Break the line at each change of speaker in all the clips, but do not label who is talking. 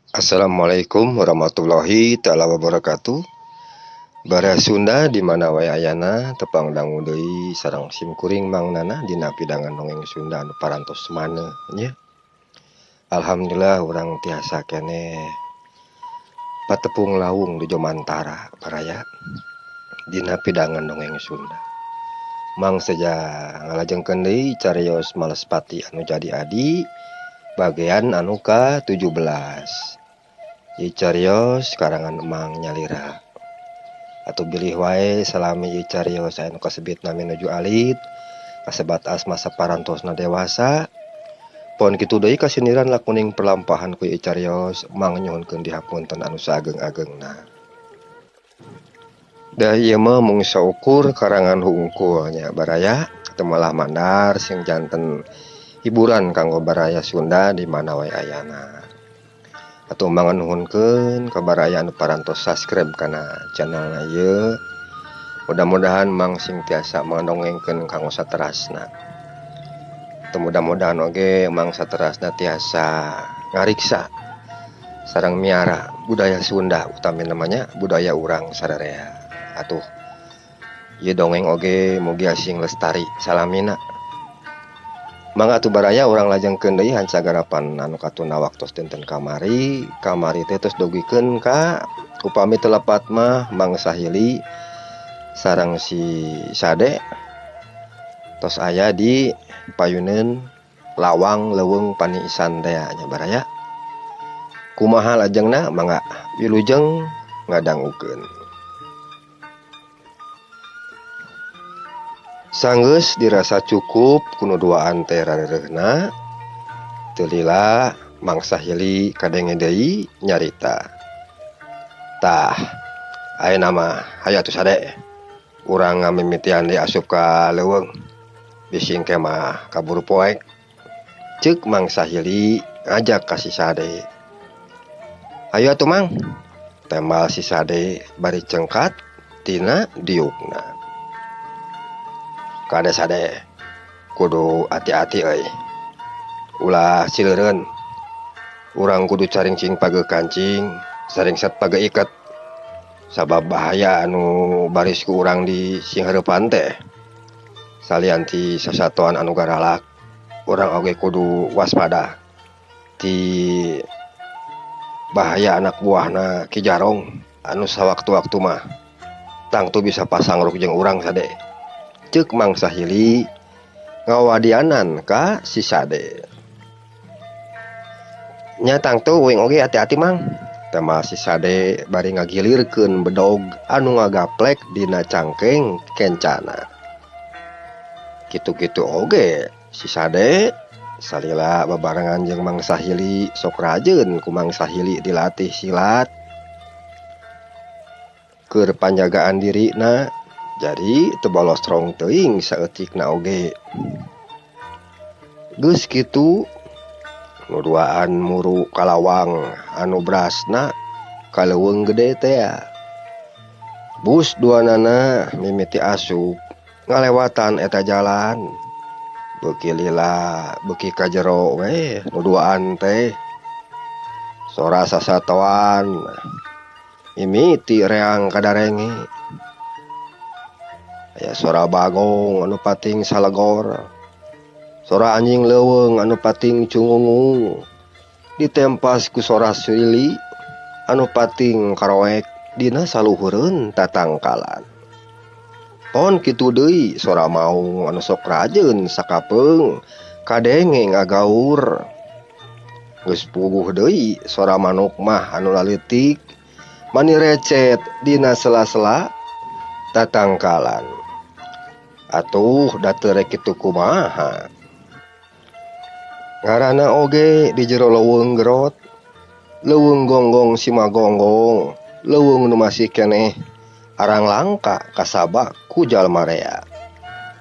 Assalamualaikum warahmatullahi taala wabarakatuh. Baraya Sunda di mana wae ayana tepang dangu deui sareng sim kuring Mang Nana dina pidangan dongeng Sunda anu parantos maneh nya. Alhamdulillah urang tiasa keneh patepung lawung di Jomantara baraya dina pidangan dongeng Sunda. Mang seja ngalajengkeun deui carios Malespati anu jadi adi bagian anu ka-17. Ieu carios karangan Emang Nyalira. Atuh bilih wae salami ieu carios aya nu kasebit nami nuju alit, kasebat asma saparantosna dewasa. Pon kitu deui kasindiran lakuning perlampahan ku ieu carios Mang nyuhunkeun dihapunten anu saageng-agengna. Da ieu mah mung saukur karangan hungkul nya baraya teu malah mandar sing janten hiburan kanggo baraya Sunda di mana wae ayana. Atuh Mang nuhunkeun ka baraya anu parantos subscribe kana channelna ieu. Mudah-mudahan Mang sing tiasa mandongengkeun kanggo saterasna. Teu mudah-mudahan oge Mang saterasna tiasa ngariksa sareng miara budaya Sunda utamina mah nya budaya urang sararea. Atuh ieu dongeng oge mugi sing lestari salamina. Mangga atuh baraya urang lajengkeun deui hancagarapan anu katunda waktos dinten kamari. Kamari teh tos dugikeun ka upami teu lepat mah Mang Sahili sareng si Sade tos aya di payuneun lawang leuweung paniisan teh nya baraya. Kumaha lajengna mangga wilujeng ngadangukeun. Sanggeus dirasa cukup ku nu duaan teh rareureuna, teu lila Mang Sahili kadenge deui nyarita. Tah, ayeuna mah hayu atuh Sade, urang ngamimitian deui asup ka leuweung. Bisi engke mah kaburu poek. Ceuk Mang Sahili ngajak ka si Sade. Hayu atuh Mang, tembal si Sade bari cengkat tina diukna. Kade Sade, kudu hati-hati euy. Ulah sileureun. Urang kudu caringcing pageuh kancing, saringset pageuh iket. Sabab bahaya anu baris ku urang di singhareupan teh. Salian ti sasatoan anu garalak, urang oge kudu waspada ti bahaya anak buahna Ki Jarong anu sawaktu-waktu mah tangtu bisa pasangruk jeung urang Sade. Ceuk Mang Sahili ngawadianan ka si Sade. Nya tangtu uing oge hati-hati Mang, tembal si Sade bari ngagilirkeun bedog anu ngagaplek dina cangkeng kencana. Kitu-kitu oge si Sade salila babarengan jeung Mang Sahili sok rajeun ku Mang Sahili dilatih silat keur panjagaan dirina. Jadi teu bolostrong teuing saeutikna oge. Geus kitu nu duaan muru kalawang anu brasna ka leuweung gede teh. Bus duanana mimiti asup ngalewatan eta jalan. Beuki lila beuki ka jero we nu duaan teh. Sora sasatoan mimiti reang kadarenge. Aya sora bagong anu pating salegor, sora anjing leuweung anu pating cungungung, ditempas ku sora sili anu pating karoek dina saluhureun tatangkalan. Pon kitu deui sora maung anu sok rajeun sakapeung kadenge ngagaur. Geus puguh deui sora manuk mah anu laleutik mani recet dina sela-sela tatangkalan. Atuh da teu rek kitu kumaha. Ngaranna oge di jero leuweung gerot, leuweung gonggong simagonggong, leuweung nu masih keneh arang langka kasaba ku jalma rea.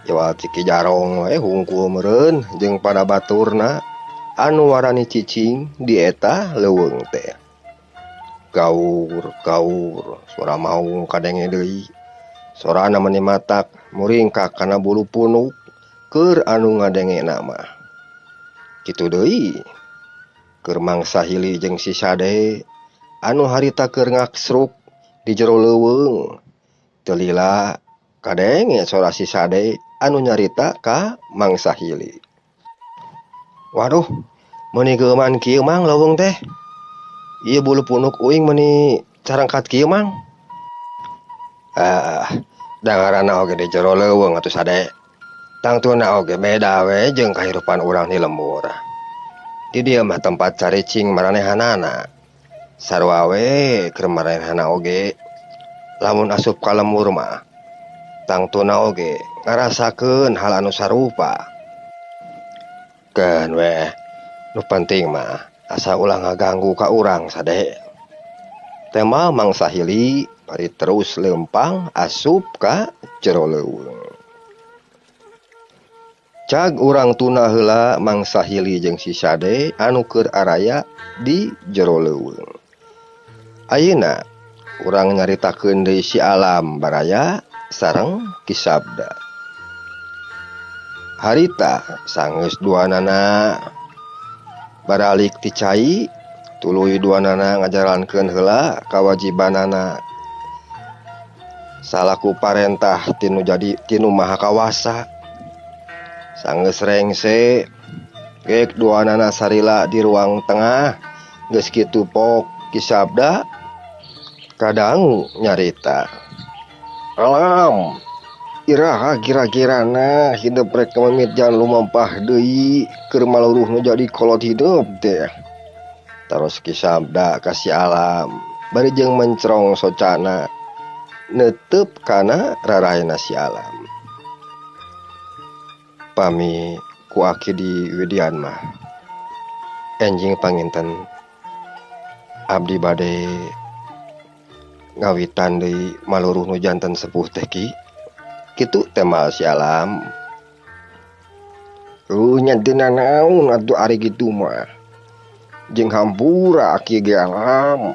Iwal ti Ki Jarong we hungkul meureun jeung pada baturna anu warani cicing di eta leuweung teh. Gaur gaur sora maung kadenge deui. Sorana meni matak muringkak kana bulu punuk keur anu ngadengena mah. Kitu deui Keur Mang Sahili jeung si Sade anu harita keur ngaksruk di jero leuweung. Teu lila kadenge sora si Sade anu nyarita ka Mang Sahili. Waduh, meuni geuman kieu Mang leuweung teh. Ieu bulu punuk uing meuni carangkat kieu Mang. Ah, da ngaranna oge di jero leuweung atuh Sade. Tangtuna oge beda we jeung kahirupan urang di lembur. Di dieu mah tempat caricing maranehanana. Sarua we keur maranehana oge. Lamun asup ka lembur mah tangtuna oge ngarasakeun hal anu sarupa. Keun we, nu penting mah asa ulah ngaganggu ka urang Sade. Tema Mang Sahili bari terus leumpang asup ka jero leuweung. Cag urang tuna heula Mang Sahili jeung si Sade anu keur araya di jero leuweung. Ayeuna urang nyaritakeun deui si Alam baraya sareng Ki Sabda. Harita sanggeus duanana baralik ti cai tuluy duanana ngajalankeun heula kawajibanana salaku parentah tinu jadi tinu maha kawasa. Sanggeus rengse gek duanana sarila di ruang tengah geus kitu pok Ki Sabda kadangu nyarita. Alam iraha kira-kirana hidup rek memit jangan lumampah deui keur maluruh nu jadi kolot hidup teh. Terus Ki Sabda ka si Alam bari jeung mencrong socana neuteup kana rarayna si Alam. Pami ku aki di Widian mah enjing panginten abdi bade ngawitan deui maluruh nu janten sepuh teh Ki. Kitu tema si Alam. Nya teu nanaon atuh ari kitu mah. Jeung hampura aki ge Alam.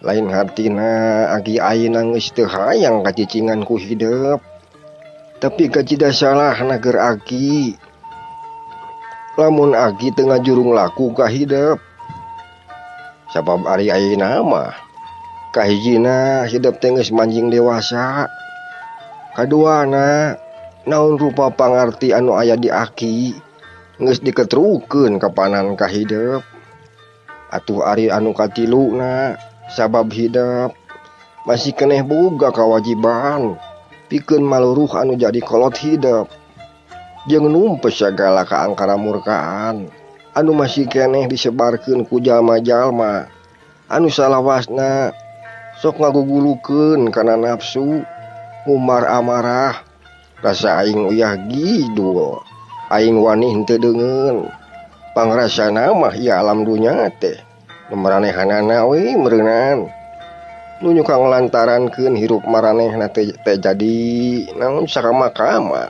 Lain hartina aki ayeuna geus teu hayang kacicingan ku hidep. Tapi kacida salahna keur aki. Lamun aki teu ngajurung laku ka hidep. Sabab ari ayeuna mah kahijina hidep teh geus manjing dewasa. Kaduana naon rupa pangarti anu aya di aki geus diketrukeun kapanan ka hidep. Atuh ari anu katiluna sabab hidep masih keneh boga kawajiban pikeun maluruh anu jadi kolot hidep jeung numpes sagala kaangkara murkaan anu masih keneh disebarkeun ku jalma-jalma anu salawasna sok ngagugulukeun kana nafsu ngumar amarah rasa aing uyah gidul aing wani henteu deungeun pangrasana mah ieu alam dunya teh nu maranehanana we meureunan nu nyuka nglantarankeun hirup maranehna teh jadi naon sakama-kama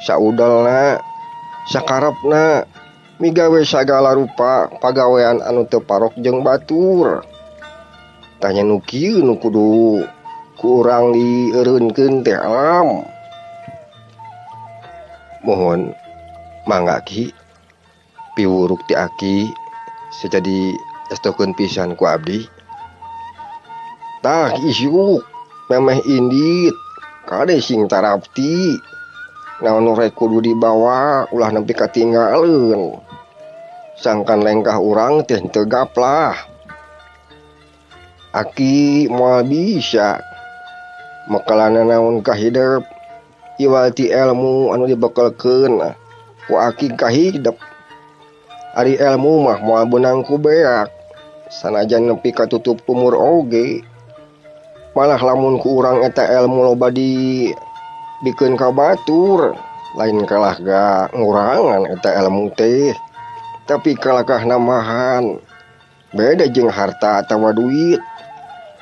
saudalna sakarepna migawe sagala rupa pagawean anu teu parok jeung batur. Tanya nu kieu nu kudu ku urang dieureunkeun teh Alam. Mohon mangga Ki piwuruk ti aki sejadi estokeun pisan ku abdi. Tah isuk memeh indit kade sing tarapti naon nu rek kudu dibawa ulah nepi katinggaleun. Sangkan lengkah urang teh teu gaplah. Aki moal bisa mekelana naon ka hidep iwal ti ilmu anu dibekelkeun ku aki ka hidep. Ari ilmu mah moal beunang ku beak sanajan nepi katutup umur oge. Malah lamun ku urang eta ilmu loba di bikeun ka batur lain kalah ga ngurangan eta ilmu teh tapi kalakah namahan. Beda jeung harta atawa duit.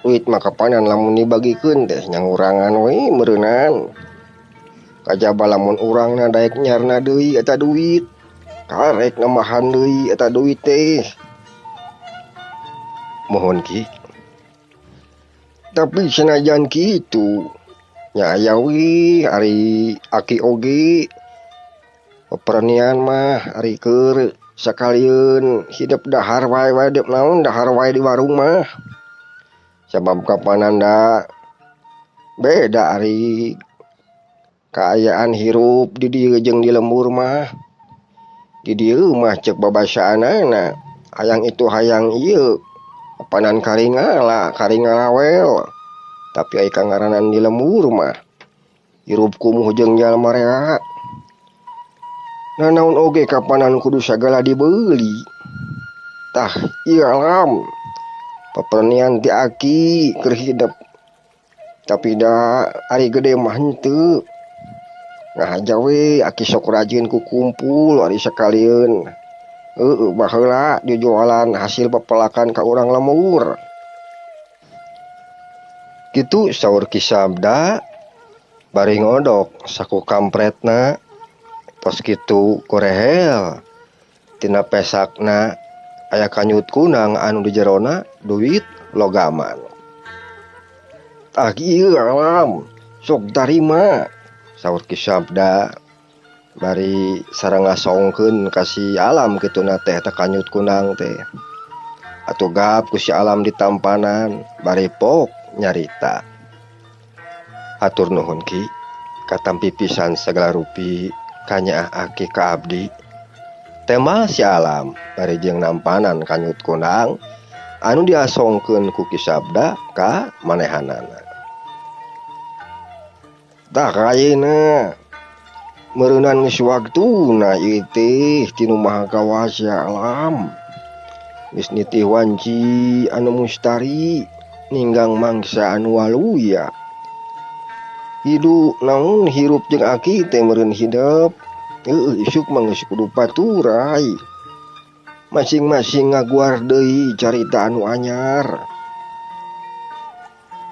Duit mah kapanan lamun dibagikeun teh nyangurangan we meureunan. Kajaba lamun urangna daek nyarna deui eta duit karek namahan deui eta duit teh. Mohon Ki. Tapi sanajan kitu nya aya we ari aki oge pepernian mah ari keur Sakalieun hidep dahar wae wae dep naon dahar wae di warung mah. Sabab kapananda beda ari kaayaan hirup di dieu jeung di lembur mah. Di dieu mah cek babasaanana hayang itu hayang ieu apanan karingala karingalawel. Tapi ai kangaranan di lembur mah hirup kumuh jeung jalma rea. Nanaon oge kapanan kudu sagala dibeuli. Tah ieu alam papernian ti aki keur hidep. Tapi da ari gede mah henteu. Ngahaja we aki sok rajin ku kumpul ari sakalieun. Heueuh baheula dijualan hasil pepelakan ka urang lembur. Kitu saur Ki Sabda bari ngodok saku kampretna tos kitu korehel tina pesakna aya kanyut kunang anu di jerona duit logaman. Tah ieu alam sok tarima saur Ki Sabda bari sareng ngasongkeun ka si alam kituna teh eta kanyut kunang teh. Atuh gap ku si alam ditampanan bari pok nyarita. Hatur nuhun Ki katampi pisan sagala rupi kanyaah aki ka abdi. Tema si alam bari jeung nampanan kanyut kunang anu diasongkeun ku Ki Sabda ka manehanana. Tah ayeuna meureunan geus waktuna ieu teh tinu Maha Kawasa alam. Geus nitih wanci anu mustari ninggang mangsa anu waluya. Hidup naon hirup jeung aki teh meureun hidep. Heueuh isuk mah geus kudu paturai. Masing-masing ngaguar deui carita anu anyar.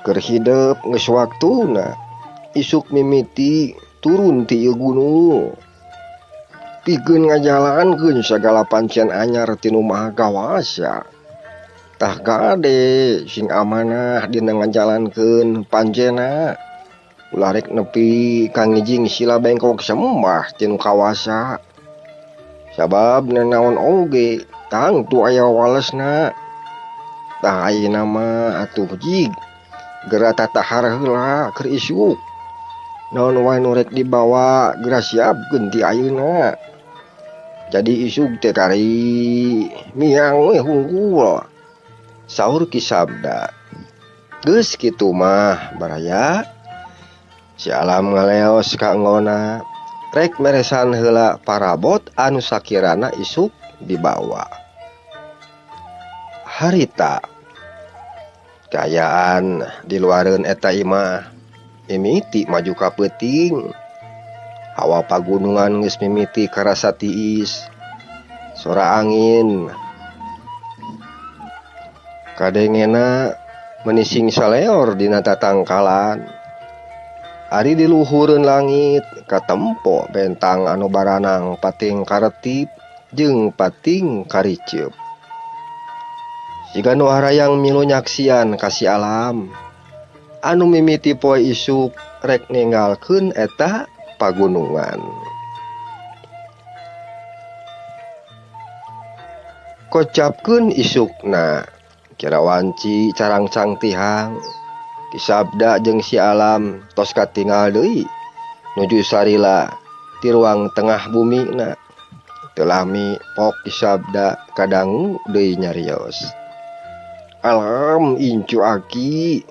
Keur hidep geus waktuna isuk mimiti turun ti ieu gunung. Pikeun ngajalankeun sagala pancen anyar ti nu Maha Kawasa. Tah kade sing amanah dina ngajalankeun pancena. Ulah rek nepi ka ngijing sila bengkok sembah ti nu kawasa. Sabab nanaon oge tangtu aya walesna. Tah ayeuna mah atuh jig geura tatahar heula keur isuk. Naon wae nu rek dibawa geura siapkeun ti ayeuna. Jadi isuk teh kari miang we hungkul. Saur Ki Sabda. Geus kitu mah baraya. Si alam ngaleos ka enggona rek meresan heula parabot anu sakirana isuk dibawa. Harita kaayaan di luareun eta imah mimiti maju ka peuting. Hawa pagunungan geus mimiti karasa tiis. Sora angin kadengena menising saleor dina tatangkalan. Ari di luhureun langit katempo bentang anu baranang pating karetip jeung pating kariceup. Siga nu harayang milu nyaksian ka si alam anu mimiti poe isuk rek ninggalkeun eta pagunungan. Kocapkeun isukna kira wanci carangcang tihang. Ki Sabda jeung si alam tos katingal deui nuju sarila ti ruang tengah bumina. Teu lami pok Ki Sabda kadangu deui nyarios. Alam incu aki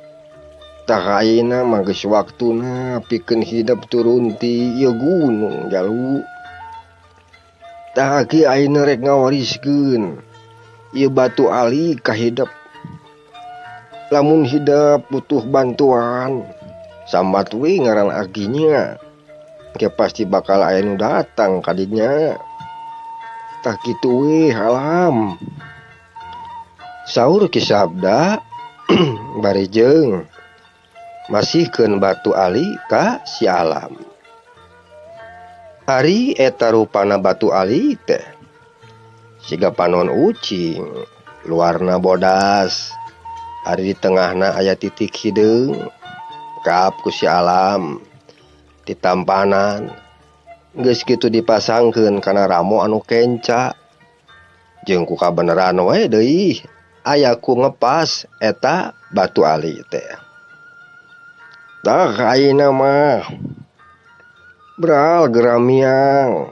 tah ayeuna mah geus waktuna pikeun hidep turun ti ieu gunung jalu. Tah aki ayeuna rek ngawariskeun ieu batu ali ka hidep. Lamun hidep butuh bantuan sambat we ngaran akinya. Ke pasti bakal aya nu datang ka dinya. Tah kitu we alam. Saur Ki Sabda bari jeung masihkeun batu ali ka si alam. Ari eta rupana batu ali teh siga panon ucing, luarna bodas. Ari di tengahna aya titik hideung. Kap ku si alam ditampanan. Geus kitu dipasangkeun kana ramo anu kenca. Jeung ku kabeneran we deui aya ku ngepas eta batu ali teh. Tah ayeuna mah bral geura miang,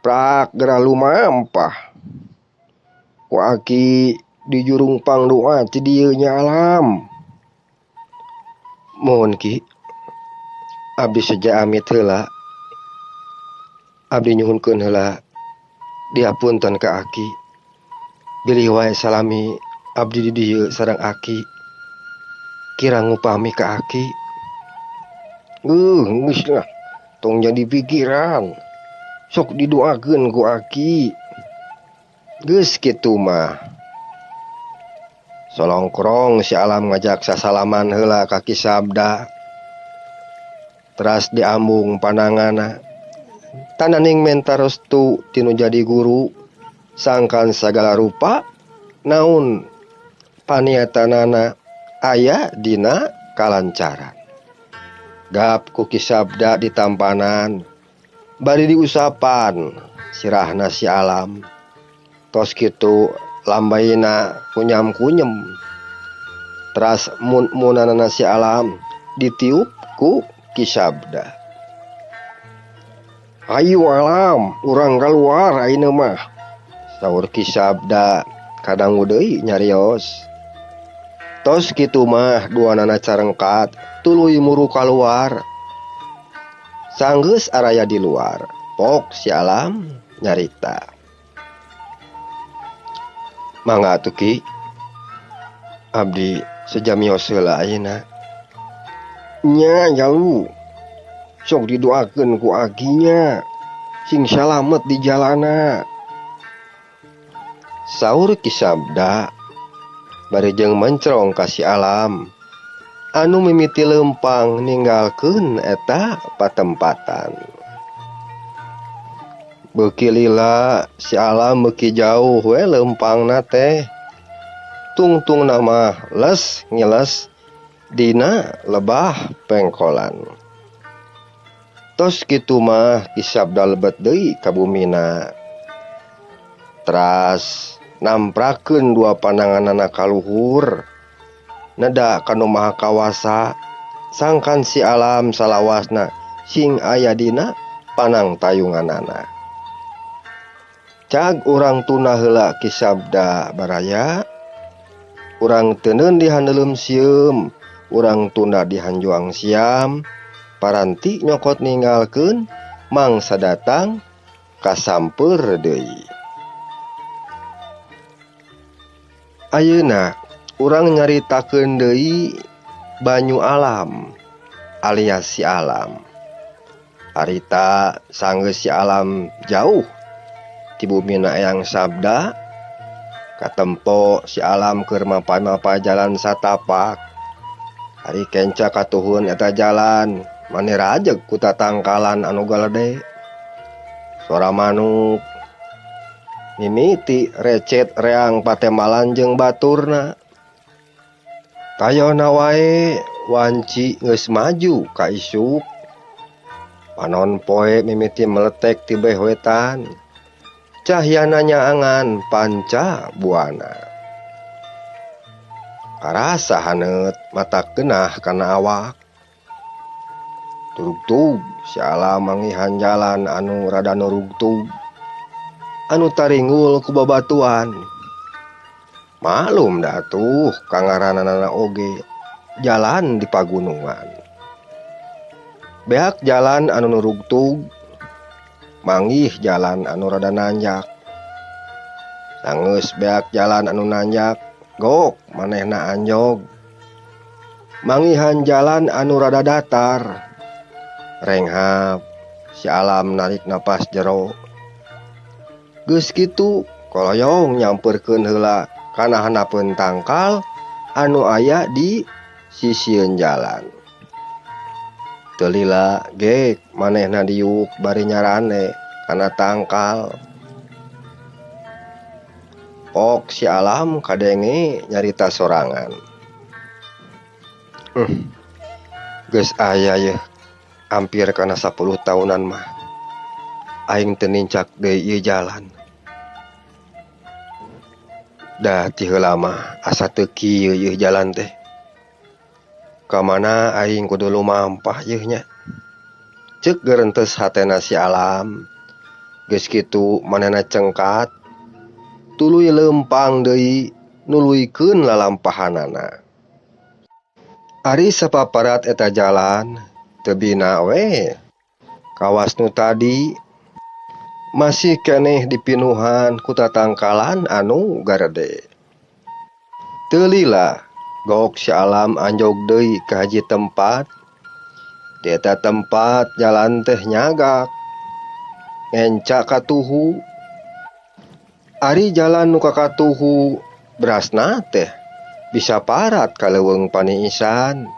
prak geura lumampah. Ku aki dijurung pangdoa ti dieu nya Alam. Mohon Ki, abdi seja amit heula. Abdi nyuhunkeun heula dihapunten ka aki. Bilih wae salami abdi di dieu sareng aki. Kirang ngupami ka aki. Geus lah, tong jadi pikiran. Sok didoakeun ku aki. Geus kitu mah. Solongkrong si Alam ngajak sasalaman heula ka Ki Sabda. Teras diambung panangana. Tananing menta restu tinu jadi guru sangkan sagala rupa naon paniatanana aya dina kalancaran. Gap ku Ki Sabda ditampanan bari diusapan sirahna si Alam. Tos kitu lambaina kunyam-kunyem. Teras mun-munanana si Alam ditiup ku Ki Sabda. Ayu Alam, urang keluar ayeuna mah. Saur Ki Sabda kadangu deui nyarios. Tos kitu mah duanana carengkat tuluy muru kaluar. Sanggeus araya di luar, pok si Alam nyarita. Mangga atuh Ki. Abdi sejamios heula ayeuna. Nya jalu. Sok didoakeun ku akinya sing salamet di jalana. Saur Ki Sabda bari jeung mencrong ka si Alam anu mimiti leumpang ninggalkeun eta patempatan. Beuki lila si Alam beuki jauh we leumpangna teh. Tungtungna mah les ngiles dina lebah pengkolan. Tos kitu mah Ki Sabda lebet deui ka bumina. Teras namprakeun dua pananganana ka luhur. Neda ka nu maha kawasa sangkan si Alam salawasna sing aya dina panangtayunganana. Cag urang tuna heula Ki Sabda baraya. Urang teuneun di handeuleum sieum, urang tunda di hanjuang siam. Paranti nyokot ninggalkeun mangsa datang kasamper deui. Ayeuna urang nyaritakeun deui banyu alam alias si Alam. Harita sanggeus si Alam jauh ti bumina Eyang Sabda, katempo si Alam keur mapay-mapay jalan satapak. Ari kenca katuhun eta jalan mani rajeg ku tatangkalan anu galede. Sora manuk mimiti recet reang patembalan jeung baturna. Tayona wae wanci geus maju ka isuk. Panon poe mimiti meletek ti beh wetan. Cahyana nyaangan panca buana. Karasa haneut mata kenah kana awak. Turugtug si Alam mangihan jalan anu rada nurugtug. Anu taringgul ku babatuan. Maklum datuh kangaranana oge jalan di pagunungan. Beak jalan anu nurugtug, manggih jalan anu rada nanjak. Sanggeus beak jalan anu nanjak, gok manehna anjog. Manggihan jalan anu rada datar. Renghap si Alam narik napas jero. Geus kitu koloyong nyamperkeun heula kana handapeun tangkal anu aya di sisieun jalan. Teu lila gek manehna diuk bari nyarane kana tangkal. Pok si Alam kadenge nyarita sorangan. Geus aya yeuh hampir kana 10 tahunan mah. Aing teu nincak deui ieu jalan. Da ti heula mah asa teu kieu yeuh jalan teh. Ka mana aing kudu lumampah yeuh nya. Ceuk gerentes hatena si Alam. Geus kitu manehna cengkat tuluy leumpang deui nuluykeun lalampahanana. Ari sapaparat eta jalan teu bina we. Kawas nu tadi masih keneh dipinuhan ku tatangkalan anu garede. Teu lila gok si Alam anjog deui ka hiji tempat. Di eta tempat jalan teh nyagak ngenca katuhu. Ari jalan nu kakatuhu berasna teh bisa parat ka leuweung paniisan.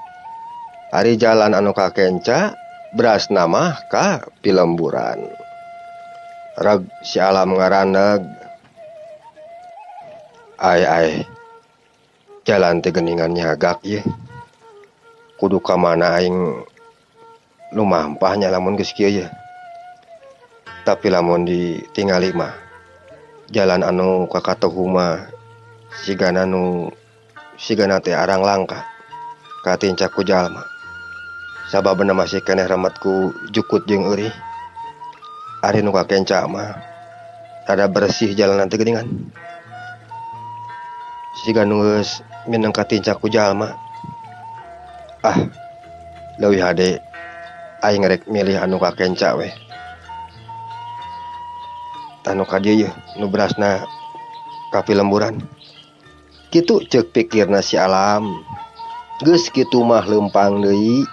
Ari jalan anu kakenca berasna mah ka pilemburan. Reg si Alam ngaraneg. Ai ai jalan teh geuningan nyagak yeuh. Kudu ka mana aing lumampah nya lamun geus kieu yeuh. Tapi lamun ditingali mah jalan anu kakatuhu mah sigana nu sigana teh arang langka katinca ku jalma. Sababna masih keneh remet ku jukut jeung eurih. Ari nu kakenca mah rada bersih jalanan teh geuningan. Siga nu geus mineng katinca ku jalma. Ah, leuwih hade aing rek milih anu kakenca weh. Tah nu ka dieu yeuh nu berasna ka pilemburan. Kitu ceuk pikirna si Alam. Geus kitu mah leumpang deui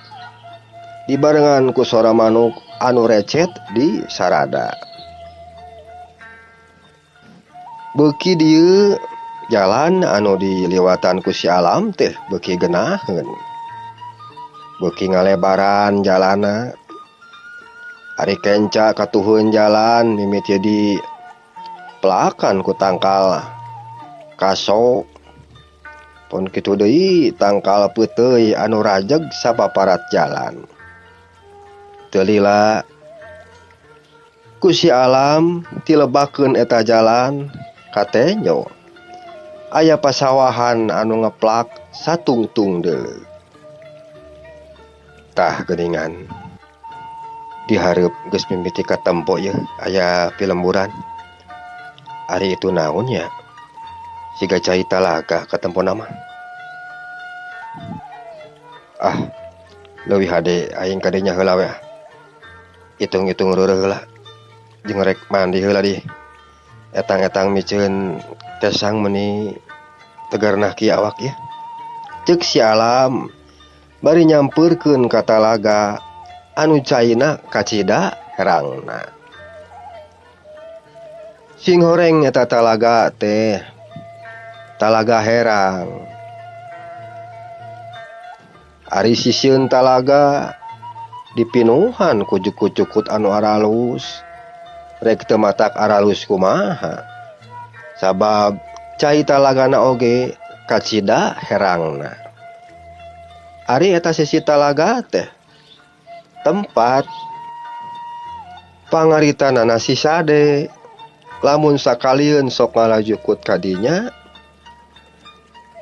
dibarengan ku sora manuk anu recet di sarada. Beuki dieu jalan anu diliwatan ku si Alam teh beuki geunaheun. Beuki ngalebaran jalana. Ari kenca katuhun jalan mimiti di pelakan ku tangkal kaso. Pun kitu deui tangkal peuteuy anu rajeg sapaparat jalan. Teu lila ku si Alam tilebakeun eta jalan katenyo. Aya pasawahan anu ngeplak satungtung deuleu. Tah geuningan dihareup geus mimiti katempo yeuh aya pilemburan. Ari itu naon nya? Siga cai talaga katempona mah. Ah, leuwih hade aing kadinya heula we. Hitung-hitung reureuh heula. Jeung rek mandi heula di. Etang-etang miceun kesang meuni tegarnah kieu awak yeuh. Ceuk si Alam bari nyampeurkeun ka talaga anu caina kacida herangna. Sing horeng eta talaga teh talaga herang. Ari sisieun talaga dipinuhan ku jukut-jukut anu aralus. Rek teu matak aralus kumaha. Sabab cai talagana oge kacida herangna. Ari eta sisi talaga teh tempat pangaritanana si Sade. Lamun sakalieun sok ngalajukut kadinya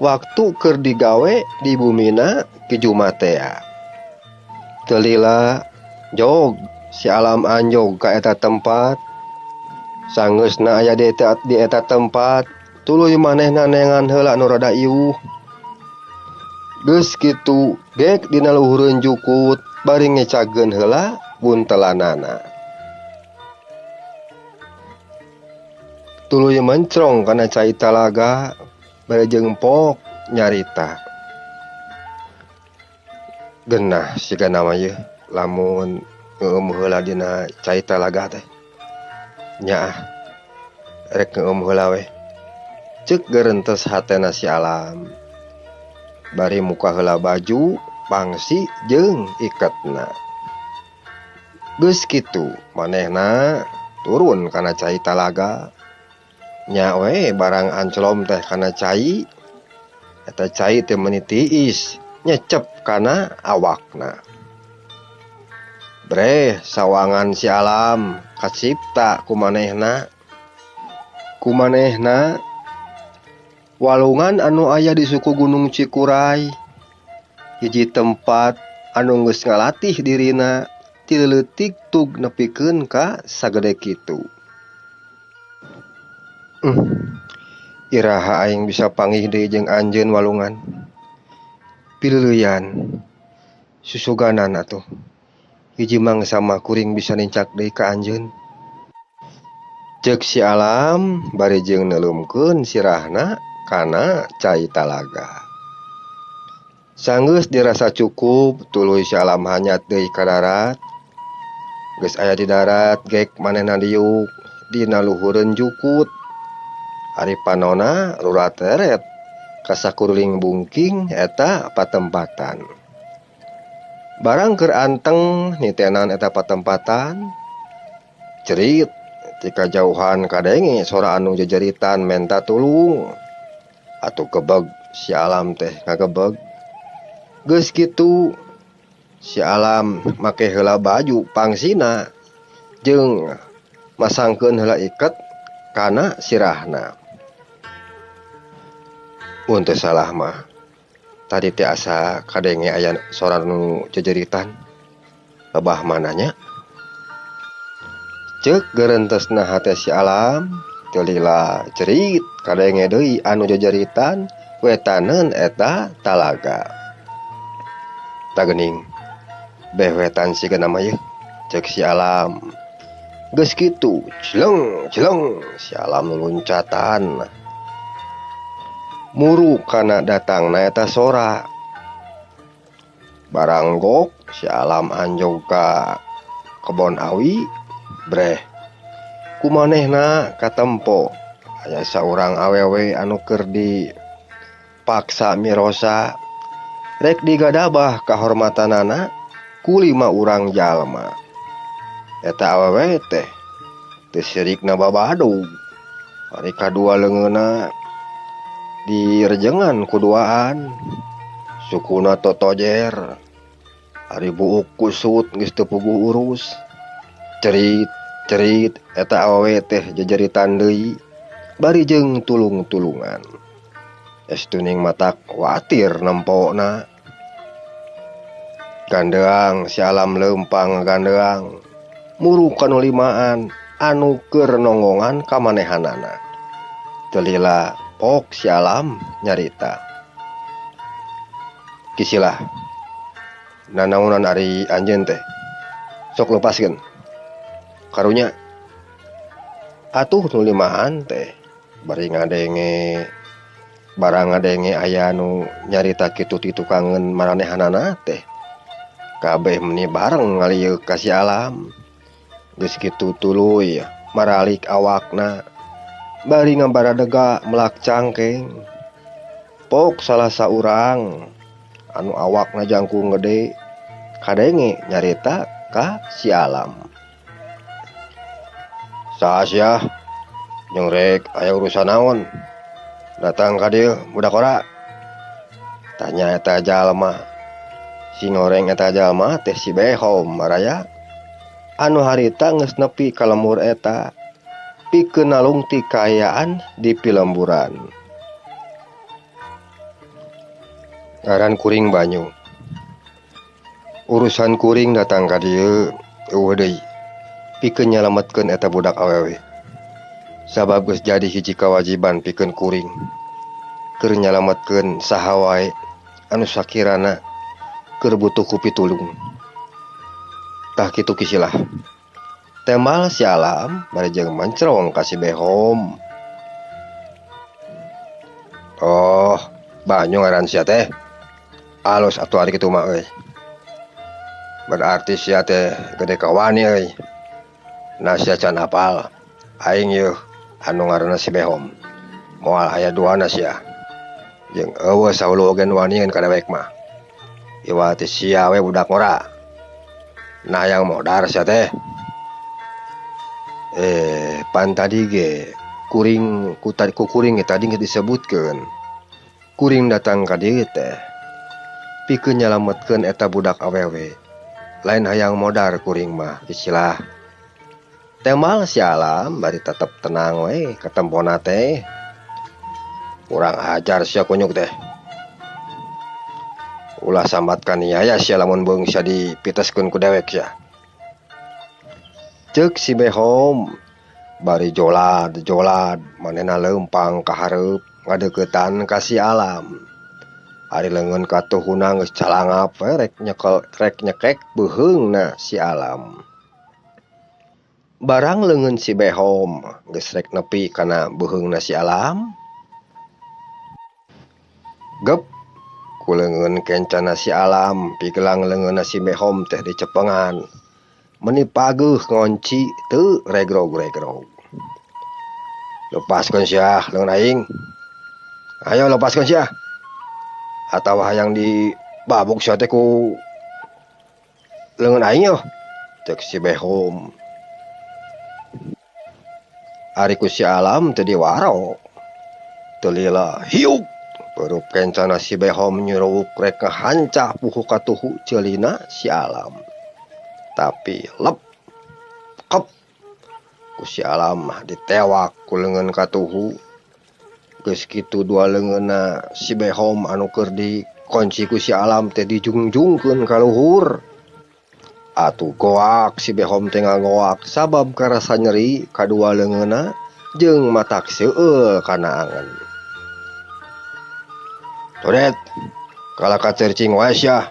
waktu keur digawe di bumina Ki Jumatea. Teu lila jog si Alam anjog ka eta tempat. Sangeusna aya di eta tempat tuluy manehna neangan heula nu rada iuh. Geus kitu gek dina luhureun jukut bari ngecageun heula buntelanana. Tuluy mencrong kana cai talaga bari jeung pok nyarita. Genah siga nama yeuh lamun ngeueum heula dina cai talaga teh. Nyaah rek ngeueum heula weh. Ceuk gerentes hatena si Alam. Bari muka heula baju, pangsi jeung iketna. Geus kitu manehna turun kana cai talaga. Nya we barang anclom teh kana cai. Eta cai teh meuni tiis nyecep kana awakna. Breh sawangan si Alam kacipta ku manehna. Ku manehna Walungan anu aya di suku Gunung Cikuray hiji tempat anu geus ngalatih dirina ti leutik tug nepikeun ka sagede kitu. Iraha aing bisa panggih deui jeung anjeun walungan. Pileuyan susuganan atuh. Hiji mangsa mah kuring bisa nincak deui ka anjeun. Ceuk si Alam bari jeung neuleumkeun sirahna kana cai talaga. Sanggeus dirasa cukup tuluy si Alam hanyat deui ka darat. Geus aya di darat gek manehna diuk dina luhureun jukut. Ari panona rurateret ka sakuliling bungking eta patempatan. Barang keur anteng nitenan eta patempatan, cerit ti kajauhan kadenge sora anu jejeritan menta tulung. Atuh gebeg si Alam teh ngagebeg. Geus kitu si Alam make heula baju pangsina jeung masangkeun heula iket kana sirahna. Mun teu salah mah tadi teh asa kadenge aya sora nu jejeritan. Lebah mananya? Ceuk geurentesna hate si Alam teu lila cerit kadenge deui anu jejeritan wetaneun eta talaga. Tah geuning beh wetan siga nama yeuh ceuk si Alam. Geus kitu jeleng jeleng si Alam luluncatan. Muru kana datangna eta sora. Baranggok si Alam anjog ka kebon awi breh. Kumanehna katempo aya saurang awewe anu keur dipaksa mirosa rek digadabah kahormatanana ku 5 urang jalma. Eta awewe teh teu sirikna babadug. Ari kadua leungeunna direjengan kuduaan, sukuna totojer. Ari buuk kusut geus teu puguh urus. Cerit cerit eta awewe teh jejeritan deui bari jeung tulung-tulungan. Estuning matak watir nempona. Gandeang si Alam leumpang gandeang muru kanu limaan anu keur nonggongan kamanehanana. Teu lila pok si Alam nyarita. Kisilah nanaonan ari anjeun teh sok lepaskeun. Karunya atuh nu limaan teh bari ngadenge barang ngadenge aya nu nyarita kitu ti tukangeun maranehanana teh. Kabeh meni bareng ngalieuk ka si Alam. Geus kitu tuluy maralik awakna bari ngabaradega melak cangkeng. Pok salah saurang anu awakna jangkung gede kadenge nyarita ka si Alam. Saha sia jeung rek aya urusan naon datang ka dieu budak ora? Tanya eta jalma. Si ngoreng eta jalma teh si Behom baraya anu harita geus nepi ka lembur eta pikeun nalungti kaayaan di pilemburan. Ngaran kuring Banyu. Urusan kuring datang ka dieu eueuh deui pikeun nyalametkeun eta budak awewe. Sabab geus jadi hiji kawajiban pikeun kuring keur nyalametkeun saha wae anu sakirana keur butuh ku pitulung. Tah kitu kisilah. Temal si Alam bari jeung mencrong ka si Behom. Oh, Banyu ngaran sia teh. Alus atuh ari kitu mah euy. Berarti sia teh gede kawani euy. Nah sia can apal. Aing yeuh anu ngaranna si Behom. Moal aya duana sia. Jeung eueuh saulu oge nu wanian ka dewek mah. Iwal teh sia we budak ngora. Nah yang modar sia teh. Pan tadi ge kuring ku tadi ku kuring ge tadi geus disebutkeun. Kuring datang ka dieu teh pikeun nyalametkeun eta budak awewe. Lain hayang modar kuring mah istilah. Temal si Alam bari tetep tenang we katempona teh. Kurang ajar sia kunyuk teh. Ulah sambat kaniaya sia lamun beung sia dipiteskeun ku dewek sia. Ceuk si Behom bari jolad-jolad manehna leumpang ka hareup ngadeuketan ka si Alam. Ari leungeun katuhuna geus calangap we rek nyekel rek nyekek beuheungna si Alam. Barang leungeun si Behom geus rek nepi kana beuheungna si Alam. Gep ku leungeun kencana si Alam pigelang leungeunna si Behom teh dicepengan. Meni pageuh ngonci teu regrog-regrog. Lepaskeun sia leungeun aing. Ayo lepaskeun sia. Atawa hayang dibabuk sia teh ku leungeun aing yoh. Ceuk si Behom. Ari ku si Alam teu diwaro. Teu lila hiuk Perup kencana si Behom nyuruwuk rek ngahancah puhu katuhu ceulina si Alam. Tapi lep kep ku si Alam mah ditewak ku leungeun katuhu. Geus kitu dua leungeunna si Behom anu keur dikunci ku si Alam teh dijungjungkeun ka luhur. Atuh goak si Behom teh ngagoak sabab karasa nyeri kadua leungeunna jeung matak seueul kana angen. Codet, kalah kacercing wae sia.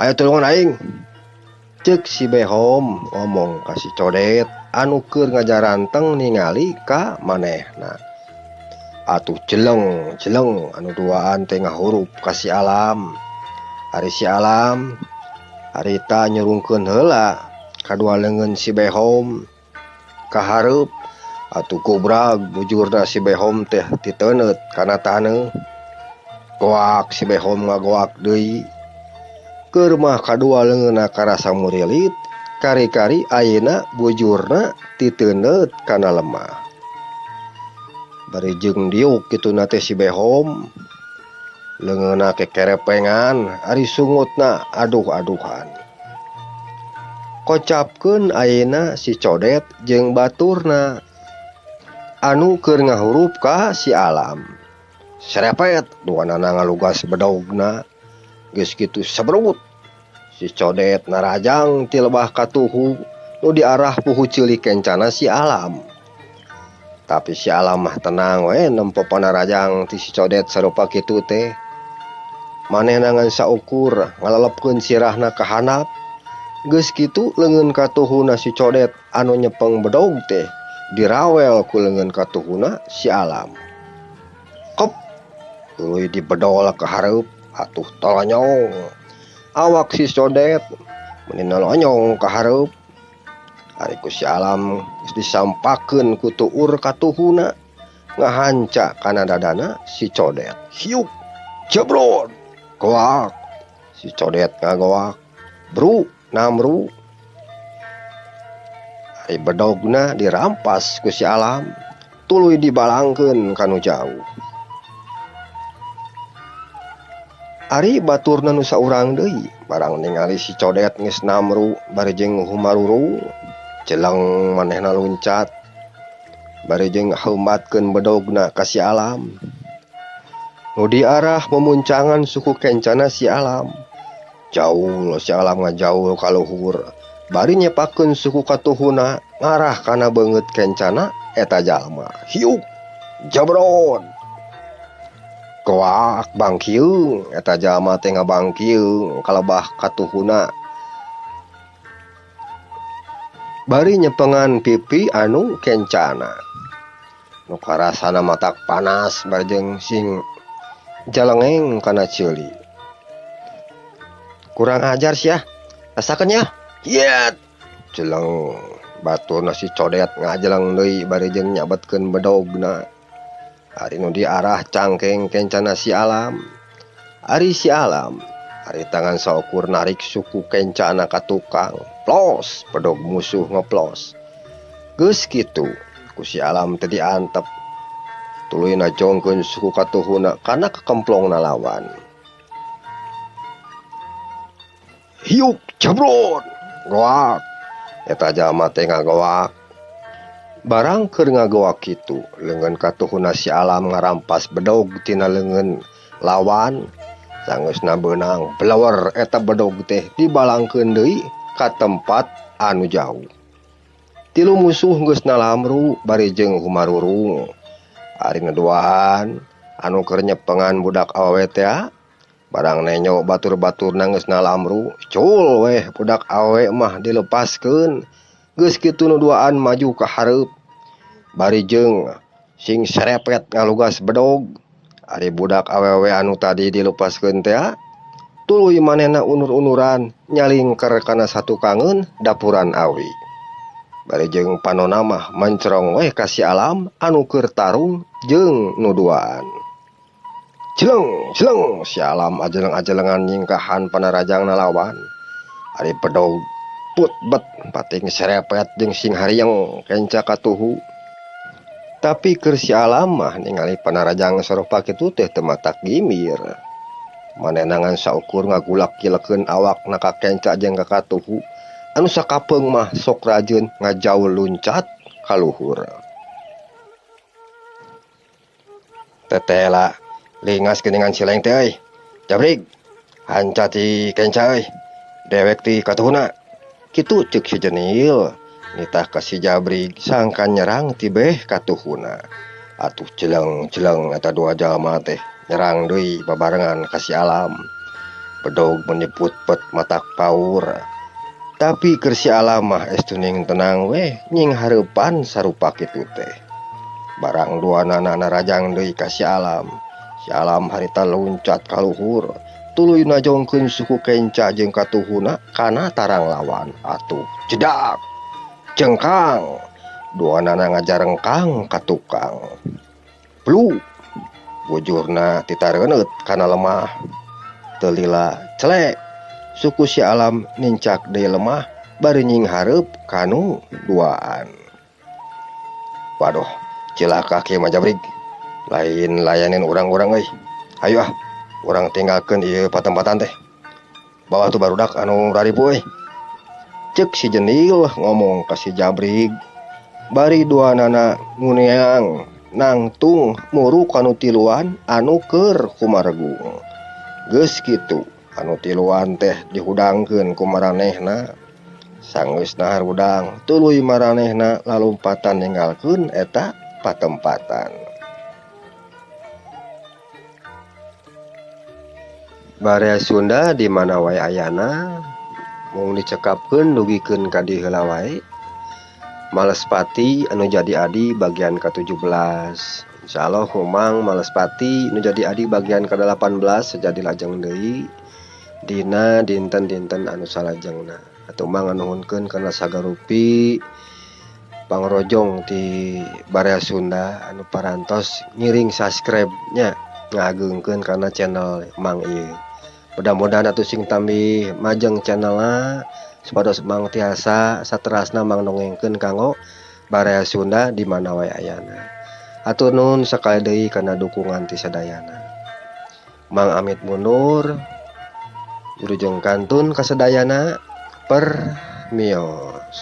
Ayo tulungan aing. Ceuk si Behom ngomong ka si Codet anu keur ngajaranteng ningali ka manehna. Atuh jeleng jeleng anu duaan teh ngahurup ka si Alam. Ari si Alam harita nyurungkeun heula kadua leungeun si Behom ka hareup. Atuh gobrag bujurna si Behom teh titeuneut kana taneuh. Goak si Behom ngagoak deui. Keur mah kadua leungeunna karasa murilit, kari-kari ayeuna bujurna titeuneut kana lemah. Bari jeung diuk kituna teh si Behom. Leungeunna kekerepengan, ari sungutna aduh-aduhan. Kocapkeun ayeuna si Codet jeung baturna anu keur ngahurup ka si Alam. Serepet duanana ngalugas bedogna. Geus kitu sebrut si Codet narajang ti lebah katuhu nu diarah puhu ceuli kencana si Alam. Tapi si Alam mah tenang we nempo panarajang ti si Codet sarupa kitu teh. Manehna ngan saukur ngalelepkeun sirahna ka handap. Geus kitu leungeun katuhuna si Codet anu nyepeng bedog teh dirawel ku leungeun katuhuna si Alam. Kop tuluy dibedol ka hareup. Atuh tolonyong awak si Codet meni nolonyong ka hareup. Ari ku si Alam geus disampakeun ku tuur katuhuna ngahanca kana dadana si Codet. Hiuk jebrot goak si Codet ngagoak bru namru. Ari bedogna dirampas ku si Alam tuluy dibalangkeun ka nu jauh. Ari baturna nu saurang deui barang ningali si Codet geus namru bari jeung humarurung jeleng manehna luncat bari jeung heumbatkeun bedogna ka si Alam. Nu diarah memuncangan suku kencana si Alam. Jaul si Alam ngajaul ka luhur bari nyepakeun suku katuhuna ngarah kana beungeut kencana eta jalma. Hiuk jabrot goak bangkiung eta jalma teh ngabangkiung kalebah katuhuna bari nyepengan pipi anu kencana. Nu karasana matak panas bari jeung sing jalengeng kana ceuli. Kurang ajar sia, rasakeun nya. Hiet jeleng baturna si Codet ngajeleng deui bari jeung nyabetkeun bedogna. Ari nu diarah cangkeng kencana si Alam. Ari si Alam ari tangan saukur narik suku kencana ka tukang. Plos bedog musuh ngeplos. Geus kitu ku si Alam teh diantep. Tuluy najongkeun suku katuhuna kana kekemplongna lawan. Hiuk jebrot goak eta jalma teh ngagoak. Barang keur ngagoak kitu leungeun katuhuna si Alam ngarampas bedog tina leungeun lawan. Sanggeusna beunang blewer eta bedog teh dibalangkeun deui ka tempat anu jauh. Tilu musuh geus nalamru bari jeung humarurung. Ari nu duaan anu keur nyepengan budak awewe teh barang nenyo batur-baturna geus nalamru cul weh budak awewe mah dilepaskeun. Geus kitu nu duaan maju ka hareup bari jeung sing serepet ngalugas bedog. Ari budak awewe anu tadi dilepaskeun teh tuluy manehna unur-unuran nyalingker kana satukangeun dapuran awi. Bari jeung panona mah mencrong weh ka si Alam anu keur tarung jeung nu duaan. Jeleng jeleng si Alam ajeleng-ajelengan nyingkahan panarajangna lawan. Ari bedog put bet pating serepet jeung sing harieng kenca katuhu. Tapi keur si Alam mah ningali panarajang sarupa kitu teh teu matak gimir. Manehna ngan saukur ngagulak-gilekeun awakna ka kenca jeung ka katuhu. Anu sakapeung mah sok rajeun ngajaul luncat ka luhur. Tetela lingas geuningan sileng teh euy. Jabrig hanca ti kenca euy. Dewek ti katuhuna. Kitu ceuk si Jenil. Nitah ka si Jabrig sangkan nyerang ti beh katuhuna. Atuh jeleng-jeleng eta dua jalma teh nyerang deui babarengan ka si Alam. Bedog menyebut-pet matak paur. Tapi keur si Alam mah estuning tenang weh nying hareupan sarupa kitu teh. Barang duanana narajang deui ka si Alam. Si Alam harita luncat ka luhur, tuluy najongkeun suku kenca jeung katuhuna kana tarang lawan. Atuh jedak jengkang duanana ngajarengkang ka tukang. Blu bujurna titareuneup kana lemah. Teu lila celek suku si Alam nincak deui lemah bari nying hareup kanu duaan. Waduh, cilaka kieu mah Jabrig. Lain layanin urang-urang euy. Hayu ah, urang tinggalkeun ieu patempatan teh. Bawa tuh barudak anu raripu euy. Ceuk si Jenil ngomong ka si Jabrig. Bari duanana nguneang nangtung muru kanu tiluan anu keur kumaregung. Geus kitu anu tiluan teh dihudangkeun ku maranehna. Sanggeusna harudang tuluy maranehna lalumpatan ninggalkeun eta patempatan. Baraya Sunda di mana wae ayana mung dicekapkeun dugikeun ka dieu heula wae. Malespati anu jadi adi bagian ka-17. Insyaallah humang Malespati anu jadi adi bagian ka-18 sajadi lajeng deui dina dinten-dinten anu salajengna. Atuh mang nganuhunkeun kana sagarupi pangrojong ti Baraya Sunda anu parantos ngiring subscribe nya ngageungkeun kana channel Mang ieu. Mudah-mudahan atuh sing tambih majeng channelna supados Mang tiasa saterasna Mang dongengkeun kanggo Baraya Sunda di mana wae ayana. Hatur nuhun sakali deui kana dukungan ti sadayana. Mang amit mundur. Wilujeng kantun kasadayana permios.